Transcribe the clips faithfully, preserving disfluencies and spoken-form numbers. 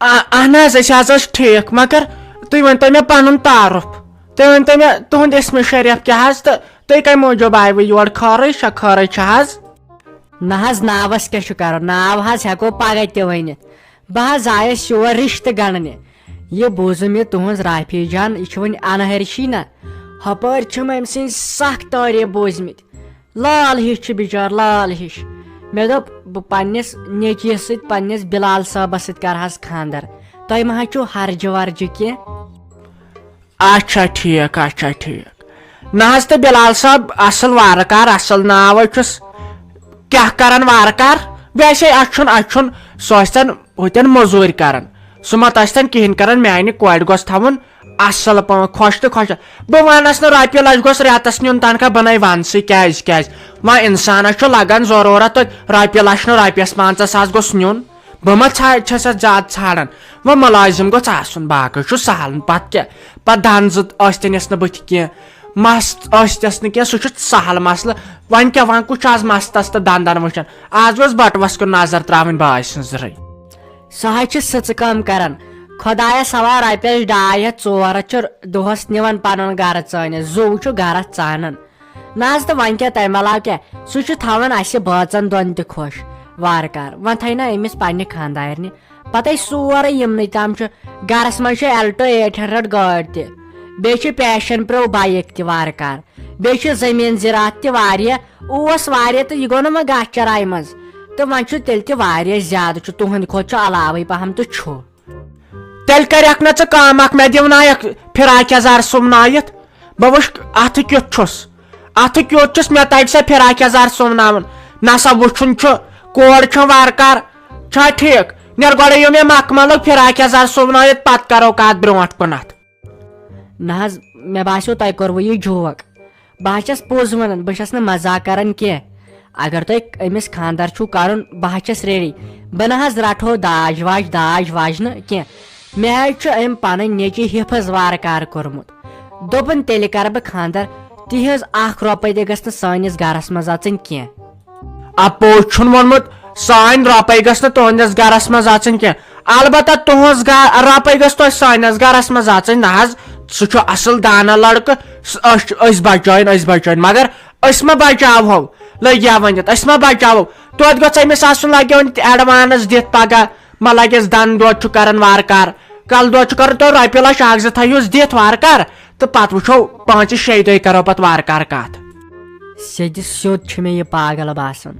آ، اہن حظ، أسۍ حظ ٲسۍ ٹھیٖک، مگر تُہۍ ؤنۍ تو مےٚ پنُن تعارُف۔ تُہۍ ؤنۍ تو مےٚ تُہُنٛد اسمِ شریف کیٛاہ حظ، تہٕ تُہۍ کمہِ موٗجوٗب آیوٕ یور؟ خٲرٕے چھا، خٲرٕے چھا حظ؟ نہ حظ، ناوس کیٛاہ چھُ کرُن؟ ناو حظ ہٮ۪کو پگاہ تہِ ؤنِتھ۔ بہٕ حظ آیس یور رشتہٕ گنٛڈنہِ۔ یہِ بوٗزُم یہِ تُہنٛز رافی جان، یہِ چھِ وُنہِ انہرشی نہ۔ ہپٲرۍ چھِم أمۍ سٕنٛدۍ سخ تعریٖف بوٗزمٕتۍ۔ لال ہِش چھِ بِچار، لال ہِش۔ مےٚ دوٚپ، بہٕ پننِس نیٚچوِس سۭتۍ، پننِس بلال صٲبس سۭتۍ کرٕ حظ خانٛدر۔ تۄہہِ ما حظ چھُو ہرجہِ ورجہِ کینٛہہ؟ اچھا ٹھیٖک، اچھا ٹھیٖک۔ نہ حظ تہٕ بلال صٲب، اصل وارٕ کار، اصل ناو حظ چھُس۔ کیٛاہ کران وارٕ کار؟ ویسے اَسہِ چھُنہٕ، اَسہِ چھُنہٕ، سُہ ٲسۍتن ہُتٮ۪ن مٔزوٗرۍ کران، سُہ مت ٲسۍتن کِہیٖنۍ کران۔ میانہِ کورِ گوٚژھ تھاوُن اصل پٲٹھۍ خۄش تہٕ خۄش۔ بہٕ ونس نہٕ رۄپیہِ لچھ گوٚژھ رٮ۪تس نیُن تنخواہ، بہٕ نے ونسٕے کیٛازِ، کیٛازِ؟ وۄنۍ انسانس چھُ لگان ضروٗرت توتہِ رۄپیہِ لچھ نہٕ رۄپیس پانٛژھ ساس گوٚژھ نیُن۔ بہٕ ما ژھا-، چھَسس زیادٕ ژھانڈان؟ وۄنۍ مُلٲزِم گوٚژھ آسُن، باقٕے چھُ سہل۔ پتہٕ کیٛاہ؟ پتہٕ دَنٛد زٕ ٲسۍتَنَس نہٕ بٕتھِ کینٛہہ، مَس ٲسۍتَس نہٕ کینٛہہ، سُہ چھُ سہل مسلہٕ۔ وۄنۍ کیٛاہ، وۄنۍ کُس چھُ آز مَستَس تہٕ دَنٛدَن وٕچھان؟ آز گوٚژھ بَٹوَس کُن نظر ترٛاوٕنۍ بٲے سٕنٛزرٕے۔ سۄ حظ چھِ سٕژٕ کٲم کران۔ خۄدایَس حوالہٕ رۄپیَس ڈاے ہَتھ ژور ہَتھ چھُ دۄہَس نِوان پَنُن گَرٕ ژٲنِتھ، زُو چھُ گَرَس ژانان۔ نہ حظ، تہٕ وۄنۍ کیٛاہ، تَمہِ علاوٕ کیٛاہ؟ سُہ چھُ تھاوان اَسہِ بٲژَن دۄن تہِ خۄش وارٕ کارٕ۔ وۄنۍ تھایہِ نا أمِس پننہِ خانٛدارنہِ پتہٕ سورُے یِمنٕے تام چھُ۔ گرس منٛز چھُ Alto eight hundred گٲڑۍ تہِ، بیٚیہِ چھِ Passion Pro bike تہِ وارٕ کارٕ، بیٚیہِ چھِ زٔمیٖن زِراعت تہِ واریاہ۔ اوس واریاہ تہٕ یہِ گوٚو نہٕ وۄنۍ گژھِ چراے منٛز، تہٕ وۄنۍ چھُ تیٚلہِ تہِ واریاہ زیادٕ، چھُ تُہنٛدِ کھۄتہٕ چھُ علاوٕے پہم تہٕ چھُ۔ تیٚلہِ کَرٮ۪کھ نہ ژٕ کٲم اکھ، مےٚ دِونایَکھ فراک یزار سُونٲیِتھ، بہٕ وٕچھ اَتھٕ کیُتھ چھُس، اَتھٕ کیُتھ چھُس، مےٚ تَگہِ سا فراک یزار سُوناوُن؟ نہ سا وٕچھُن چھُ، کورِ چھُ وارٕ کار، چھا ٹھیٖک؟ نیر گۄڈَے یِم مےٚ مخملُک فراک یزار سُونٲیِتھ، پَتہٕ کَرو کَتھ برونٛٹھ کُنَتھ۔ نہ حظ، مےٚ باسیو تۄہہِ کوٚروٕ یہِ joke۔ بہٕ حظ چھَس پوٚز وَنان، بہٕ چھَس نہٕ مذاق کَران کینٛہہ۔ اگر تۄہہِ أمِس خانٛدر چھُو کَرُن، بہٕ حظ چھَس ready۔ بہٕ نہ حظ رَٹہو داج واج، داج واج نہٕ کینٛہہ۔ مےٚ حظ چھُ أمۍ پَنٕنۍ نیٚچی حِفظ وارٕ کارٕ کوٚرمُت۔ دوٚپُن، تیٚلہِ کَرٕ بہٕ خانٛدر، تِہِنٛز اَکھ رۄپَے تہِ گٔژھ نہٕ سٲنِس گَرَس منٛز اَژٕنۍ کینٛہہ۔ اَپوز چھُن ووٚنمُت، سٲنۍ رۄپَے گٔژھ نہٕ تُہٕنٛدِس گَرَس منٛز اَژٕنۍ کینٛہہ۔ البتہ تُہٕنٛز گا-، رۄپَے گٔژھ تۄہہِ سٲنِس گَرَس منٛز اَژٕنۍ۔ نہ حظ، سُہ چھُ اَصٕل دانا لٔڑکہٕ، سُہ، أسۍ چھِ، أسۍ بچٲوِن، أسۍ بچٲوِن، مگر أسۍ ما بچاوہو؟ لٔگۍ یا ؤنِتھ، أسۍ ما بچاوو؟ توتہِ گوٚژھ أمِس آسُن لگیومُت advance دِتھ پگاہ، ما لگٮ۪س دَنٛد دود چھُ کران وارٕ کارٕ، کلہٕ دود چھُ کران، تۄہہِ رۄپیہِ لچھ اکھ زٕ تھٲیہوٗس دِتھ وارٕ کارٕ، تہٕ پتہٕ وٕچھو پانٛژِ شیٚیہِ دۄہہِ کرو پتہٕ وارٕ کارٕ کتھ۔ سیٚدِ سیوٚد چھُ مےٚ یہِ پاگل باسان۔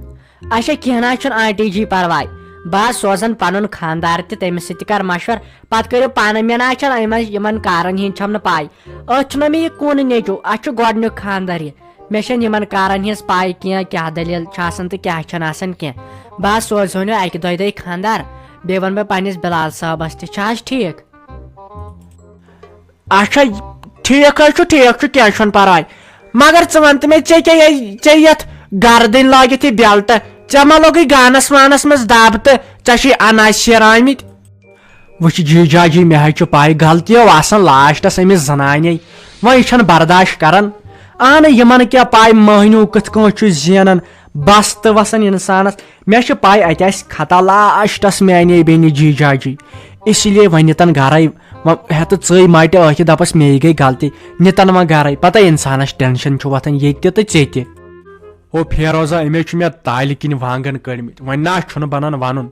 اچھا، کینٛہہ نہ حظ چھُنہٕ آنٹی جی پرواے، بہٕ حظ سوزن پنُن خانٛدار تہِ، تٔمِس سۭتۍ تہِ کر مشور، پتہٕ کٔرِو پانہٕ۔ مےٚ نہ حظ چھنہٕ یِمن، یِمن کارن ہِنٛز چھم نہٕ پاے۔ أتھۍ چھُنہ مےٚ یہِ کُن نیٚچو، اتھ چھُ گۄڈنیُک خانٛدر یہِ۔ مےٚ چھَنہٕ یِمَن کارَن ہِنٛز پَے کینٛہہ، کیٛاہ دٔلیٖل چھِ آسان تہٕ کیٛاہ چھَنہٕ آسان کینٛہہ۔ بہٕ حظ سوزہون یہِ اَکہِ دۄیہِ دۄہہِ خانٛدار، بیٚیہِ وَنہٕ بہٕ پنٛنِس بِلال صٲبَس تہِ۔ چھا حظ ٹھیٖک؟ اچھا، ٹھیٖک حظ چھُ، ٹھیٖک چھُ، کینٛہہ چھُنہٕ پَرواے۔ مگر ژٕ وَن تہٕ مےٚ، ژےٚ کیٛاہ یہِ، ژےٚ یَتھ گردٕنۍ لٲگِتھ یہِ belt، ژےٚ ما لوگُے گانَس وانَس منٛز دَب تہٕ ژےٚ چھُے اَناسہِ شیرٲمٕتۍ؟ وٕچھ جی جاجی، مےٚ حظ چھُ پَے غلطی ٲو آسان last-س أمِس زنانے، وۄنۍ یہِ چھَنہٕ برداش کران۔ اہنہٕ، یِمن کیٛاہ پَے مٔہنیوٗ کِتھ کٲٹھۍ چھُ زینان، بس تہٕ وسان اِنسانس۔ مےٚ چھِ پَے اَتہِ آسہِ خطا last-س میانے بیٚنہِ جی جاجی، اسی لیے وۄنۍ نِتن گرے، وۄنۍ ہٮ۪تہٕ ژٕے ماٹہِ ٲکھِتھ دَپس مے گٔے غلطی، نِتن وۄنۍ گرے۔ پتہ اِنسانس tension چھُ وۄتھان ییٚتہِ تہِ تہٕ ژےٚ تہِ۔ ہو فیروزا، أمۍ حظ چھُ مےٚ تالہِ کِنۍ وانٛگن کٔڑمٕتۍ، وۄنۍ نہ حظ چھُنہٕ بنان ونُن۔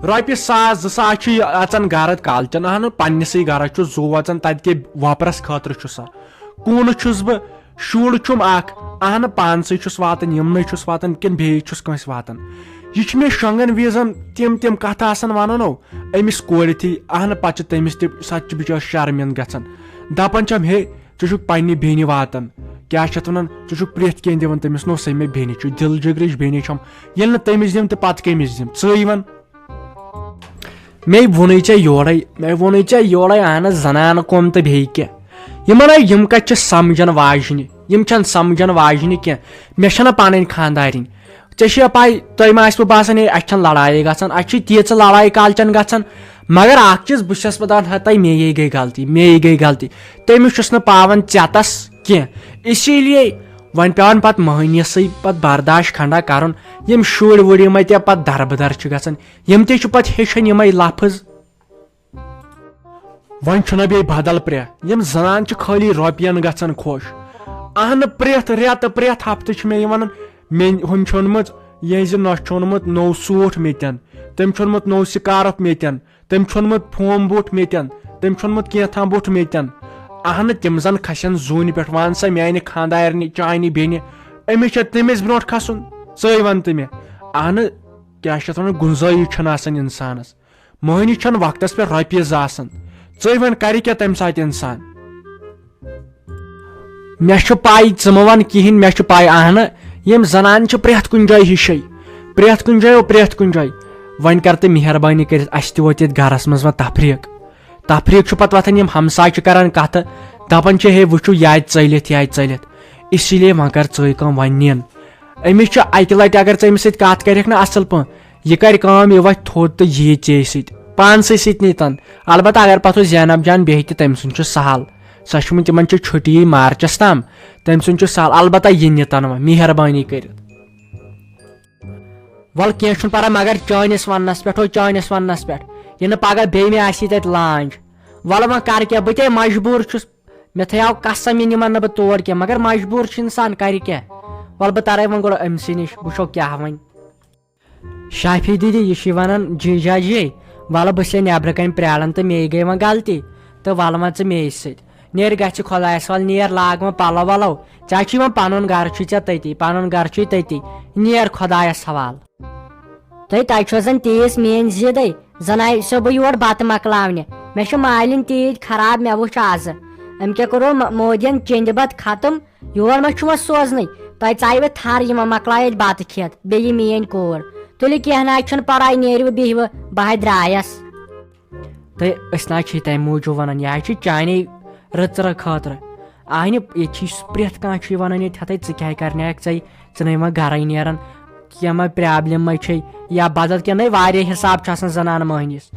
رۄپیہِ ساس زٕ ساس چھُ یہِ اژان گرٕ کالچن، اہنُو پننِسٕے گرس چھُ زُو اژان، تتہِ کیٛاہ وۄپرس خٲطرٕ چھُ سا؟ کوٗنہٕ چھُس بہٕ، شُر چھُم اکھ، اہنہٕ پانسٕے چھُس واتان، یِمنٕے چھُس واتان کِنہٕ بیٚیہِ چھُس کٲنٛسہِ واتان؟ یہِ چھُ مےٚ شۄنٛگن وِزن تِم تِم کتھٕ آسان ونان ہو أمِس کورِ تھی، اہنہٕ پتہٕ چھِ تٔمِس تہِ، سۄ تہِ چھِ بِچٲر شرمِنٛد گژھان، دپان چھم ہے، ژٕ چھُکھ پننہِ بیٚنہِ واتان، کیٛاہ چھِ اتھ ونان، ژٕ چھُکھ پرٛٮ۪تھ کینٛہہ دِوان تٔمِس، نو سۄ مےٚ بیٚنہِ چھُ، دِل جگرٕچ بیٚنہِ چھم، ییٚلہِ نہٕ تٔمِس دِم تہٕ پتہٕ کٔمِس دِم، ژٕے ون۔ مے ووٚنُے ژےٚ یورے، مے ووٚنُے ژےٚ یورے، اہن حظ، زنانہٕ قوم تہٕ بیٚیہِ کیٛاہ؟ یِمن ہے یِم کتہِ چھِ سمجھان واجنہِ، یِم چھنہٕ سمجھان واجنہِ کینٛہہ۔ مےٚ چھنہ پنٕنۍ خانٛدارِنۍ۔ ژےٚ چھےٚ پَے، تۄہہِ ما آسِوٕ باسان، ہے، اَسہِ چھَنہٕ لڑایے گژھان، اَسہِ چھِ تیٖژٕ لڑایہِ کالچَن گژھان، مگر اَکھ چیٖز، بہٕ چھَس وَدان، ہَتَے، مے یے گٔے غلطی، مے یے گٔے غلطی۔ تٔمِس چھُس نہٕ پاوان ژٮ۪تَس کینٛہہ، اسی لیے وۄنۍ پٮ۪وان پَتہٕ مٔہنِوِسٕے پَتہٕ برداش کھنٛڈا کَرُن۔ یِم شُرۍ وُرۍ یِمَے تہِ پَتہٕ دَربٕدَر چھِ گژھان، یِم تہِ چھِ پَتہٕ ہیٚچھان یِمَے لفظ۔ وۄنۍ چھُنہ بیٚیہِ بدل پرٛٮ۪تھ، یِم زنان چھِ خٲلی رۄپین گژھان خۄش۔ اہنہٕ، پرٛٮ۪تھ رٮ۪تہٕ پرٛٮ۪تھ ہفتہٕ چھِ مےٚ یِوان، مےٚ ہُمۍ چھُ اوٚنمُت، یہِ زِ نۄشہِ چھُ اوٚنمُت نوٚو سوٗٹ مےٚ تٮ۪ن، تٔمۍ چھُ اوٚنمُت نوٚو سکارف مےٚ تٮ۪ن، تٔمۍ چھُ اوٚنمُت فوم بوٗٹھ مےٚ تٮ۪ن، تٔمۍ چھُ اوٚنمُت کینٛہہ تام بوٗٹھ مےٚ تٮ۪ن۔ اہنہٕ، تِم زن کھسن زوٗنہِ پٮ۪ٹھ۔ وَن سا میانہِ خانٛدارنہِ، چانہِ بیٚنہِ، أمِس چھا تٔمِس برونٛٹھ کھسُن؟ ژٕے وَن تہٕ مےٚ۔ اہنہٕ، کیٛاہ چھِ اَتھ وَنان، گُنجٲیِش چھَنہٕ آسان اِنسانَس۔ مٔہنِو چھَنہٕ وقتَس پٮ۪ٹھ رۄپیہِ زٕ آسان۔ ژٕے وَن، کَرِ کیٛاہ تَمہِ ساتہٕ اِنسان؟ مےٚ چھُ پَے، ژٕ مہٕ وَن کِہیٖنۍ، مےٚ چھُ پَے۔ اہنہٕ، یِم زنانہٕ چھِ پرٛٮ۪تھ کُنہِ جایہِ ہِشے، پرٛٮ۪تھ کُنہِ جایہِ، او، پرٛٮ۪تھ کُنہِ جایہِ۔ وۄنۍ کر تہٕ مہربٲنی کٔرِتھ، اَسہِ تہِ ووت ییٚتہِ گرس منٛز وۄنۍ تفریٖق۔ تفریٖق چھُ پتہٕ وۄتھان، یِم ہمساے چھِ کران کتھٕ، دپان چھِ، "ہے، وٕچھِو، یہِ آیہِ ژٔلِتھ، یہِ آیہِ ژٔلِتھ۔" اسی لیے وۄنۍ کر ژٕے کٲم، وۄنۍ نِن۔ أمِس چھُ اکہِ لٹہِ، اگر ژٕ أمِس سۭتۍ کتھ کرکھ نہ اصل پٲٹھۍ، یہِ کرِ کٲم، یہِ وتھِ تھوٚد تہٕ یہِ یی ژےٚ سۭتۍ، پانسٕے سۭتۍ نیٖتن۔ البتہ اگر پتہٕ ہُہ زینب جان بیٚہہِ تہِ، تٔمۍ سُنٛد چھُ سہل۔ سۄ چھِ وٕنہِ، تِمن چھِ چھُٹی مارچس تام، تٔمۍ سُنٛد چھُ سہل۔ البتہ یہِ نِتن وۄنۍ، مہربٲنی کٔرِتھ۔ وَلہٕ کینٛہہ چھُنہٕ پَرواے، مگر چٲنِس وَننَس پٮ۪ٹھ ہو، چٲنِس وَننَس پٮ۪ٹھ۔ یہِ نہٕ پَگاہ بیٚیہِ مےٚ آسی تَتہِ لانٛج۔ وَلہٕ وۄنۍ کَرٕ کیٛاہ، بہٕ تے مجبوٗر چھُس۔ مےٚ تھٲیاو قسم، یہِ نِمَن نہٕ بہٕ تور کینٛہہ، مگر مجبوٗر چھُ اِنسان، کَرِ کیٛاہ؟ وَلہٕ بہٕ تَرَے وۄنۍ گۄڈٕ أمۍ سٕے نِش، وٕچھو کیٛاہ وَنہِ۔ شافی دیدی، یہِ چھِ وَنان، "جی جا جی، وَلہٕ بہٕ چھسے نٮ۪برٕ کَنۍ پرٛاران تہٕ مے گٔے وۄنۍ غلطی، تہٕ وَلہٕ وۄنۍ ژٕ مے سۭتۍ۔" نیر گژھِ خۄدایس حوال، نیر لاگ وۄنۍ پلو ولو۔ ژےٚ چھُے وۄنۍ پنُن گرٕ چھُے ژےٚ تٔتی، پنُن گرٕ چھُے تٔتی۔ نیر خۄدایس حوال۔ تہٕ تۄہہِ چھو زن تیٖژ میٲنۍ ضدٕے، زن آیسو بہٕ یور بتہٕ مۄکلاونہِ۔ مےٚ چھِ مالِنۍ تیٖتۍ خراب، مےٚ وٕچھ آزٕ۔ أمۍ کیٛاہ کوٚروٕ م-، مودین چیٚندِ بتہٕ ختم؟ یور ما چھُ وۄنۍ سوزنٕے؟ تۄہہِ ژایوٕ تھر، یِمن مۄکلایہِ اَتہِ بتہٕ کھٮ۪تھ، بیٚیہِ یہِ میٲنۍ کوٗر۔ تُلِو کینٛہہ نہ حظ چھُنہٕ پرواے، نیرِو بِہِوٕ، بہٕ ہا درٛایس۔ تہٕ أسۍ نہ حظ چھِ تَمہِ موٗجوٗب وَنان، یہِ حظ چھِ چانے رٕژرٕ خٲطرٕ۔ اَہنہِ، ییٚتہِ چھِ سُہ پرٛٮ۪تھ کانٛہہ چھُ یہِ وَنان، ییٚتہِ ہَتَے ژٕ کیٛاہ کَرنہِ آکھ ژَے، ژٕ نَے وۄنۍ گَرَے نیران، کینٛہہ ما پرٛابلِم ما چھے، یا بدل کینٛہہ، نَے واریاہ حِساب چھُ آسان زَنان مٔہنِس۔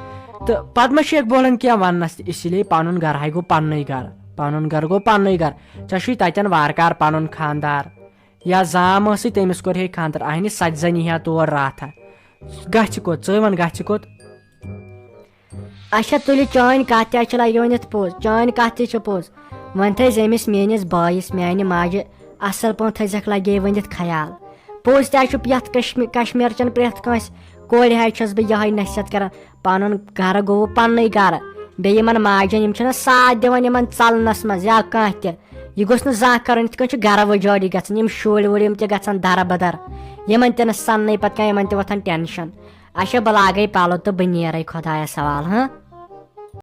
تہٕ پَتہٕ ما چھِ اَکھ بولان کینٛہہ وَننَس تہِ، اسی لیے پَنُن گَرٕ ہَے گوٚو پَننُے گَرٕ، پَنُن گَرٕ گوٚو پَننُے گَرٕ۔ ژےٚ چھُے تَتٮ۪ن وارٕ کارٕ پَنُن خانٛدار، یا زام ٲسٕے، تٔمِس کوٚر ہے خانٛدر، اَہنہِ سَتہِ زَنہِ یی ہا تور راتھا۔ گژھِ کوٚت؟ ژٕے وَن، گژھِ کوٚت؟ اچھا، تُلِو، چٲنۍ کتھ تہِ چھِ لگے ؤنِتھ پوٚز، چٲنۍ کتھ تہِ چھِ پوٚز۔ وۄنۍ تھٲیزِ أمِس میٲنِس بٲیِس، میانہِ ماجہِ، اصل پٲٹھۍ تھٲیزٮ۪کھ لگے ؤنِتھ خیال۔ پوٚز تہِ چھُ، یتھ کشمی-، کشمیٖر چٮ۪ن پرٛٮ۪تھ کٲنٛسہِ کورِ ہاے چھَس بہٕ یِہوٚے نصیحت کران، پنُن گرٕ گوٚو پننُے گرٕ۔ بیٚیہِ یِمن ماجٮ۪ن، یِم چھِنہٕ ساتھ دِوان یِمن ژلنس منٛز یا کانٛہہ تہِ۔ یہِ گوٚژھ نہٕ زانٛہہ کرُن، یِتھ کٔنۍ چھُ گرٕ وُجٲڑی گژھان، یِم شُرۍ وُرۍ یِم تہِ گژھان دربدر، یِمن تہِ نہٕ سننٕے پتہٕ کانٛہہ، یِمن تہِ وۄتھان ٹینشن۔ اچھا، بہٕ لاگے پلو تہٕ بہٕ نیرے خۄدایس حوالہٕ، ہاں؟